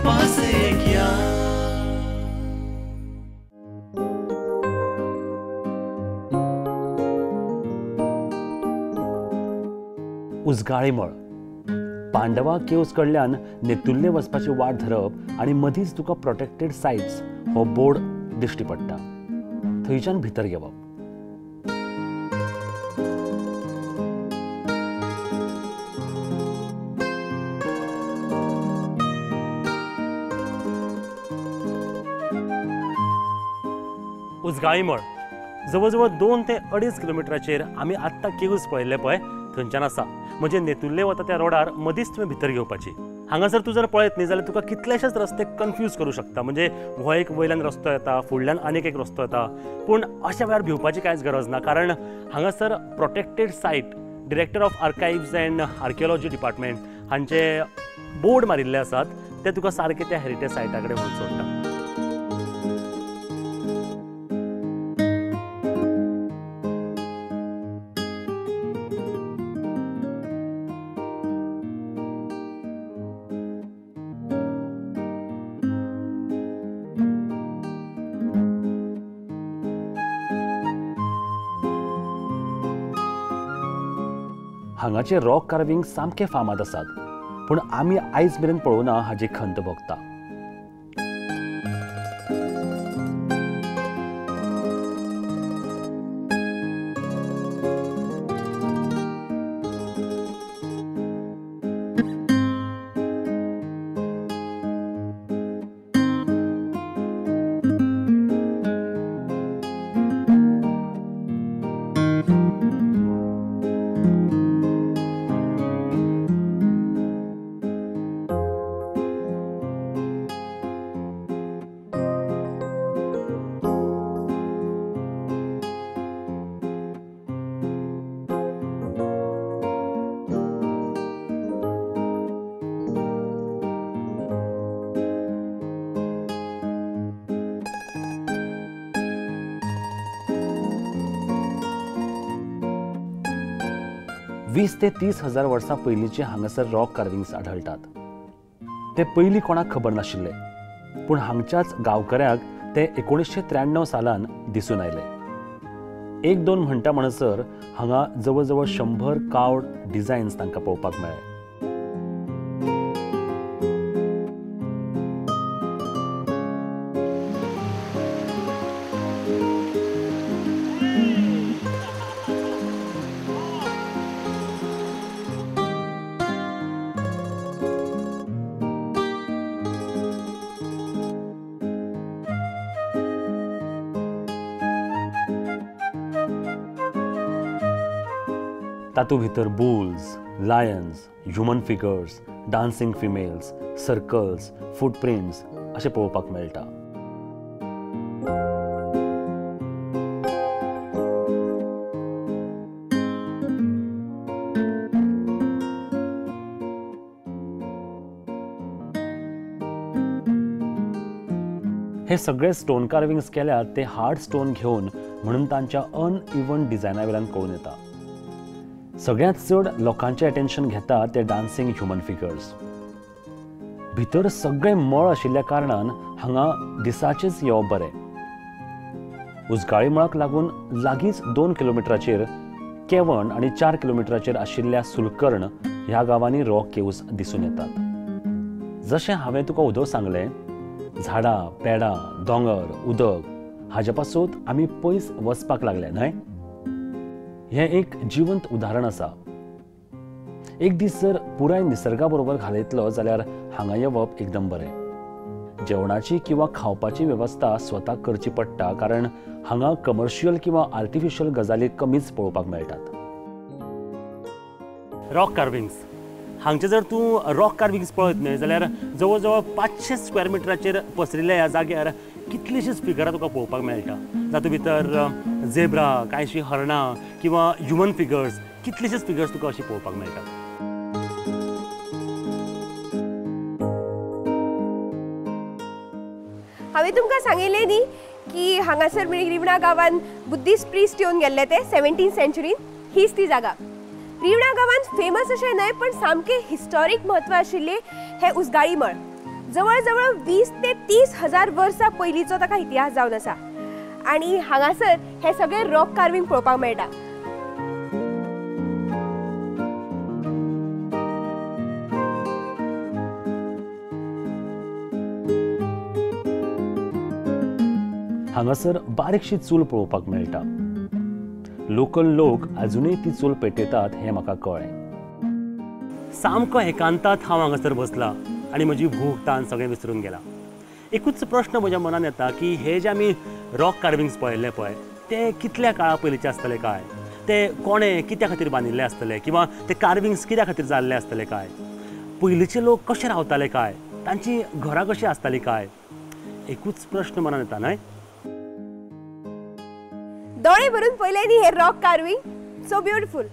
पासेग्या। उजगाळी मळ पांडवा केव्स कडल्यान नेतुर्ले वचपाची वाट धरप आनी मदींच तुका प्रोटेक्टेड सायट्स हो बोर्ड दिश्टी पडटा, थंयच्यान भितर घेवप। उजगाळी मळ जवळ जवळ 2 ते 2.5 किलोमिटराचेर आमी आत्तां केव्स पळयल्ले पळय थंयच्यान आसा। म्हणजे नेतुर्ले वता त्या रोडार मदींच तुवें भितर घेवपाची। हांगासर तूं जर पळयत न्ही जाल्यार तुका कितलेशेच रस्ते कन्फ्यूज करूं शकता। म्हणजे हो एक वयल्यान रस्तो येता, फुडल्यान आनीक एक रस्तो येता, पूण अशा वेळार भिवपाची कांयच गरज ना, कारण हांगासर protected site director of archives and archaeology department हांचे बोर्ड मारिल्ले आसात, ते तुका सारके त्या हेरिटेज सायटा कडेन व्हरून सोडटा। हांगाचे रॉक कार्विंग सामके फामाद आसात, पूण आमी आयज मेरेन पळोवना हाजी खंत भोगता। वीस ते 30 हजार वर्सां पयलींचे हांगासर रॉक कार्विंग्स आढळटात। ते पयलीं कोणाक खबर नाशिल्ले, पूण हांगच्याच गांवकऱ्याक ते 1993 सालान दिसून आयले। 1-2 म्हणटा म्हणसर हांगा जवळ जवळ 100 कार्व्ड डिझायन्स तांकां पळोवपाक मेळ्ळे। तातूंत भितर bulls, lions, human figures, dancing females, circles, footprints अशें पळोवपाक मेळटा। हे सगळे स्टोन कार्विंग्स केल्यात ते हार्ड स्टोन घेवन म्हणून तांच्या अनइवन डिझायना वेल्यान कळून येता। सगळ्यांत चड लोकांचें अटेन्शन घेता ते डान्सिंग ह्युमन फिगर्स। भितर सगळें मळ आशिल्ल्या कारणान हांगा दिसाचेच येवप बरें। उजगाळी मळाक लागून लागींच 2 किलोमिटराचेर केवण आनी 4 किलोमिटराचेर आशिल्ल्या सुलकर्ण ह्या गांवांनी रॉक केव्स दिसून येतात। जशें हांवें तुका उदक सांगलें, झाडां, पेडां, दोंगर, उदक हाजे पासून आमी पयस वचपाक लागले न्हय? हें एक जिवंत उदाहरण आसा। एक दीस जर पुराय निसर्गा बरोबर घालयतलो जाल्यार हांगा येवप एकदम बरें। जेवणाची किंवा खावपाची वेवस्था स्वता करची पडटा, कारण हांगा कमर्शियल किंवा आर्टिफिशियल गजाली कमीच पळोवपाक मेळटात। रॉक कार्विंग्स हांगचे जर तूं रॉक कार्विंग्स पळयत न्हय जाल्यार जवळ जवळ 500 स्क्वेअर मिटराचेर पसरिल्ल्या ह्या जाग्यार कितलीशींच फिगरां तुका पळोवपाक मेळटा। तातूंत भितर झेब्रा, कांयशीं हरणां किंवा ह्युमन फिगर्स, कितलेशेच फिगर्स तुका अशी पळोवपाक मेळटा। हांवें तुमकां सांगिल्लें न्ही की हांगासर रिवणा गांवांत बुद्धिस्ट प्रिस्ट येवन गेल्ले ते 17th सेंचुरीन, हीच ती जागा। रिवणा गांवांत फेमस अशें न्हय पण सामकें हिस्टॉरीक म्हत्व आशिल्लें हें उजगाळी मळ। जवळ जवळ 20 ते 30 हजार वर्सां पयलींचो ताका इतिहास जावन आसा आनी हांगासर हे सगळे रॉक कार्विंग पळोवपाक मेळटा। हांगासर बारीकशी चूल पळोवपाक मेळटा। लोकल लोक अजूनय ती चूल पेटयतात हें म्हाका कळ्ळें। सामको एकांतात हांव हांगासर बसला आनी म्हजी भूक तान सगळें विसरून गेला। एकूच प्रश्न म्हज्या मनान येता की हे जे आमी रॉक कार्विंग्स पळयल्ले पळय ते कितल्या काळा पयलींचे आसतले काय, ते कोणें कित्या खातीर बांदिल्ले आसतले किंवा ते कार्विंग्स कित्या खातीर जाल्ले आसतले काय, पयलींचे लोक कशे रावताले काय, तांची घरां कशीं आसतालीं काय, एकूच प्रश्न मनान येता न्हय। दोळे भरून पळयले न्ही हे रॉक कार्विंग, सो ब्युटिफूल।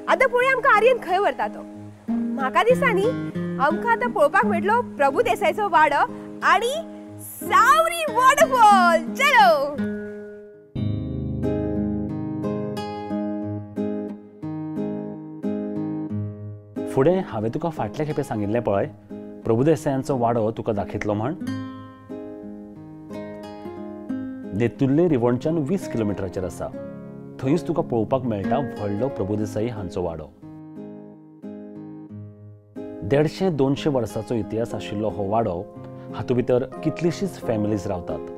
आतां पळोवया आमकां आर्यन खंय व्हरता तो। म्हाका दिसता न्ही आमकां आतां पळोवपाक मेळटलो प्रभू देसायचो वाडो आनी सावरी वॉटरफॉल। चलो फुडें हांवें तुका फाटले खेपे सांगिल्लें पळय प्रभुदेसायांचो वाडो तुका दाखयतलो म्हण। नेतुर्ले रिवणच्यान 20 किलोमिटराचेर आसा। थंयच तुका पळोवपाक मेळटा व्हडलो प्रभुदेसाई हांचो वाडो। 150-200 वर्सांचो इतिहास आशिल्लो हो वाडो, हातूंत भितर कितलीशीच फॅमिलीज रावतात।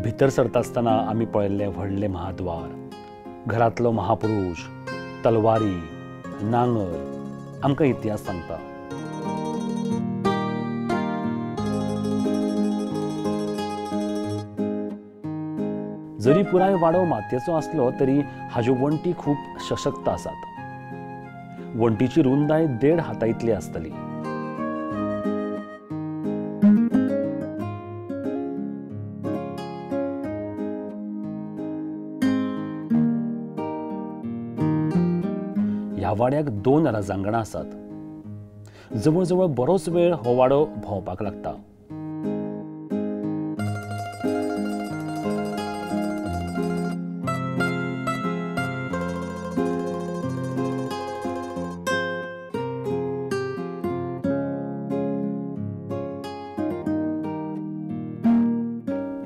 भितर सरता आसतना आमी पळयल्लें व्हडलें महाद्वार, घरांतलो महापुरुष, तलवारी, नांगर आमकां इतिहास सांगता। जरी पुराय वाडो मातयेचो आसलो तरी हाज्यो वण्टी खूब सशक्त आसात। वण्टीची रुंदाय 1.5 हाता इतली आसतली। ह्या वाड्याक 2 राजांगणां आसात। जवळ जवळ बरोच वेळ हो वाडो भोंवपाक लागता।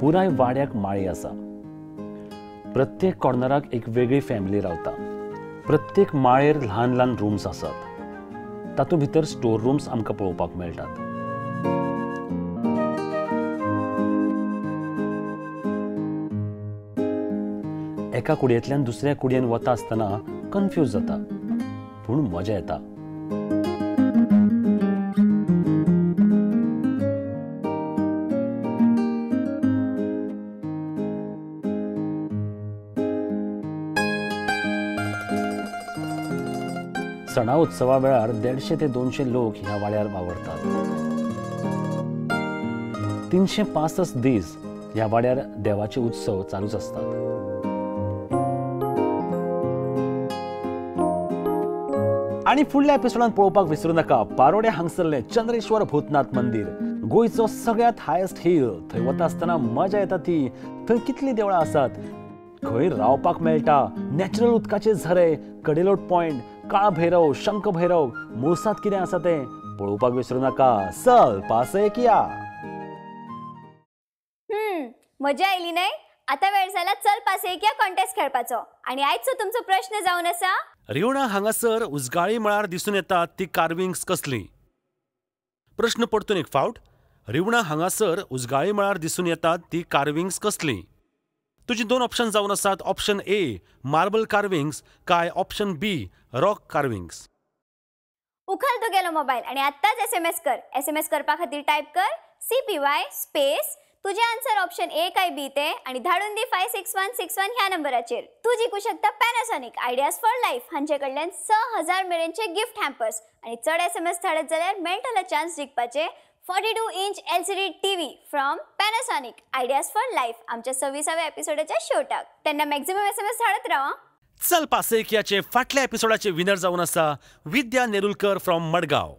पुराय वाड्याक माळी आसा। प्रत्येक कॉर्नराक एक वेगळी फॅमिली रावता। प्रत्येक माळेर ल्हान ल्हान रूम्स आसात। तातूंत भितर स्टोर रूम्स आमकां पळोवपाक मेळटात। एका कुडयेंतल्यान दुसऱ्या कुडयेन वता आसतना कन्फ्यूज जाता, पूण मजा येता। सणा उत्सवा वेळार 150 ते 200 लोक ह्या वाड्यार वावरतात। 365 दीस ह्या वाड्यार देवाचे उत्सव चालूच आसतात। आनी फुडल्या एपिसोडान पळोवपाक विसरू नाका पारोड्या हांगसरलें चंद्रेश्वर भूतनाथ मंदिर, गोंयचो सगळ्यांत हायेस्ट हिल। थंय वता आसतना मजा येता ती। थंय कितलीं देवळां आसात, खंय रावपाक मेळटा, नॅचरल उदकाचे झरे, कडेलोट पॉयंट, काळ भैरव, शंख भैरव, मुळसांत कितें आसा तें पळोवपाक विसरू नाका। चल पासय किया। मजा आयली न्हय? आतां वेळ जाला चल पासय किया कॉन्टेस्ट खेळपाचो आनी आयचो तुमचो प्रश्न जावन आसा, रिवणा हांगासर उजगाळी मळार दिसून येतात ती कार्विंग्स कसली? प्रश्न परतून एक फावट, रिवणा हांगासर उजगाळी मळार दिसून येतात ती कार्विंग्स कसली? तुजी 2 ऑप्शन जावन आसात, ऑप्शन ए मार्बल कार्विंग्स काय ऑप्शन बी रॉक कार्विंग्स। उखल तुगेलो मोबायल आनी आत्ताच SMS कर। SMS करपा खातीर टायप कर CPY space तुझे आन्सर ऑप्शन ए काय बी ते आनी धाडून दी 56161 ह्या नंबराचेर। तूं जिखू शकता पॅनासॉनिक आयडियाज फॉर लायफ हांचे कडल्यान 6000 मेरेनचे गिफ्ट हॅम्पर्स आनी चड SMS धाडत जाल्यार मेळटलो chance जिखपाचे 42 inch LCD TV from Panasonic Ideas for Life आमच्या 26व्या एपिसोडाच्या शेवटाक। तेन्ना मॅक्झिमम SMS धाडत राव। चल पासय कियाचे फाटल्या एपिसोडाचे विनर जावन आसा विद्या नेरुलकर फ्रॉम मडगांव।